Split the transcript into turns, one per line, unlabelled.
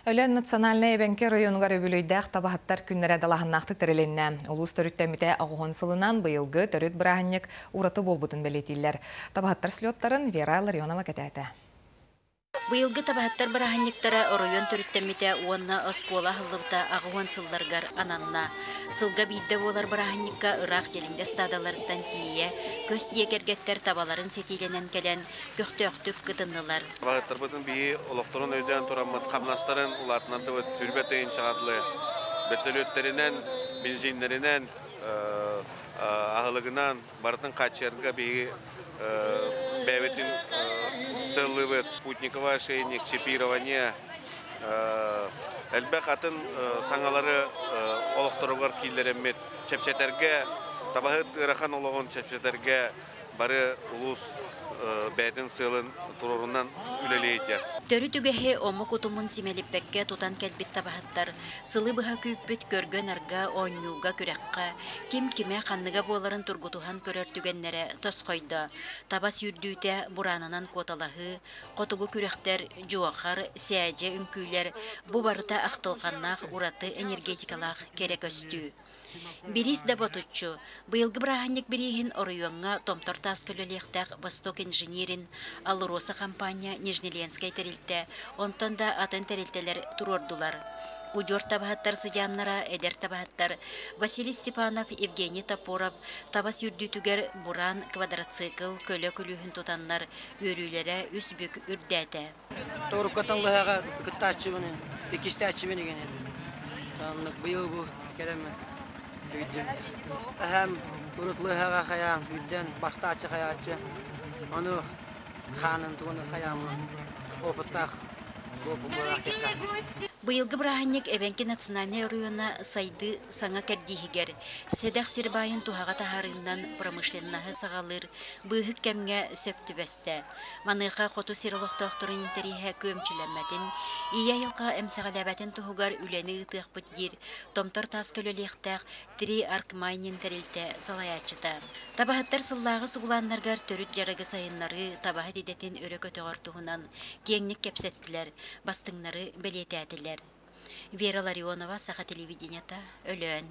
Өлөөн национальнай эбэҥки оройуонугар үбүлүөйдээх табаһыттар күннэрэ далааһыннаахтык тэрилиннэ. Улуус төрүттэммитэ оҕуһун сылынан быйылгы төрүт бырааһынньык ураты буолбутун бэлиэтииллэр. Табаһыттар слеттарын Вера Ларионова кэтээтэ.
Быйылгы табаһыттар бырааһынньыктара оройуон төрүттэммитэ уонна оскуола аһыллыбыта 80 сылларыгар ананна. Сылга биирдэ буолар бырааһынньыкка ыраах Дьэлиҥдэ ыстаадаларыттан тиийэ көс дьиэ кэргэттэр табаларын сэтиилэнэн кэлэн көхтөөхтүк кытыннылар.
Табаһыттарбытын биһи олохторун өйдөөн тураммыт хамнастарын улаатыннардыбыт, түрбэ тыһыынчаҕа дылы бөртөлүөттэринэн, бензиннэринэн, аһылыгынан барытын хааччыйарга биһиги бэйэбитин сыаллыыбыт. Спутниковый ошейник, чипирование, элбэх атын саҥалары олохторугар кииллэрэммит чэпчэтэргэ, табаһыт ыарахан олоҕун чэпчэтэргэ бары улуус бэйэтин сыалын туруорунан үлэлиэйдэ.
Төрүт үгэһи омук утумун симэлиппэккэ тутан кэлбит табаһыттар сылы быһа күүппүт көргө-нарга, оонньууга, күрэххэ ким кимэ ханныга буоларын тургутуһан көрөр түгэннэрэ тосхойдо. Таба сүүрдүүтэ, бураанынан куоталаһыы, хотугу күрэхтэр, дьуохар, сээдьэ үҥкүүлэр бу барыта ахтылҕаннаах ураты энергетикалаах кэрэ көстүү. Бириис да ботуччу, быйылгы бырааһынньык бирииһин оройуоҥҥа Томтор тааска үлэлиэхтээх Восток инженерин, АЛРОСА хампаанньа Нижнеленскэй тэрилтэ, онтон да атын тэрилтэлэр туруордулар. Удьуор табаһыттар сыдьааннара, эдэр табаһыттар Василий Степанов, Евгений Топоров таба сүүрдүүтүгэр Буран квадроцикл көлө күлүүһүн тутаннар үөрүүлэрэ үс бүк үрдээтэ.
Торуккатан лыһаҕа кыттааччыбын, иккистээччибин игини. Оннук быйыл бу кэлэммин үйдүм. Эһэм урут лыһаҕа хайаан үрдэн бастааччы хайааччы. Ону хаанын тугун хайааммын опыттаах опыт буолаах диэххэ.
Быйылгы бырааһынньык Эбэҥки национальнай оройуона сайдыы саҥа кэрдииһигэр сэдэх сир баайын туһаҕа таһаарыынан промышленноһы саҕалыыр быыһык кэмҥэ сөп түбэстэ. Маныаха хоту сир олохтоохторун интэриэһэ күөмчүлэммэтин, ийэ айылҕа эмсэҕэлээбэтин туһугар үлэни ыытыахпыт диир Томтор тааска үлэлиэхтээх Три Аркмайнин тэрилтэ салайааччыта. Табаһыттар сыллааҕы сугулааннарыгар төрүт дьарыгы сайыннарыы, табаһыт идэтин өрө көтөҕөр туһунан киэҥник кэпсэттилэр, бастыҥнары бэлиэтээтилэр. Вера Ларионова, Саха телевидениета, Өлөөн.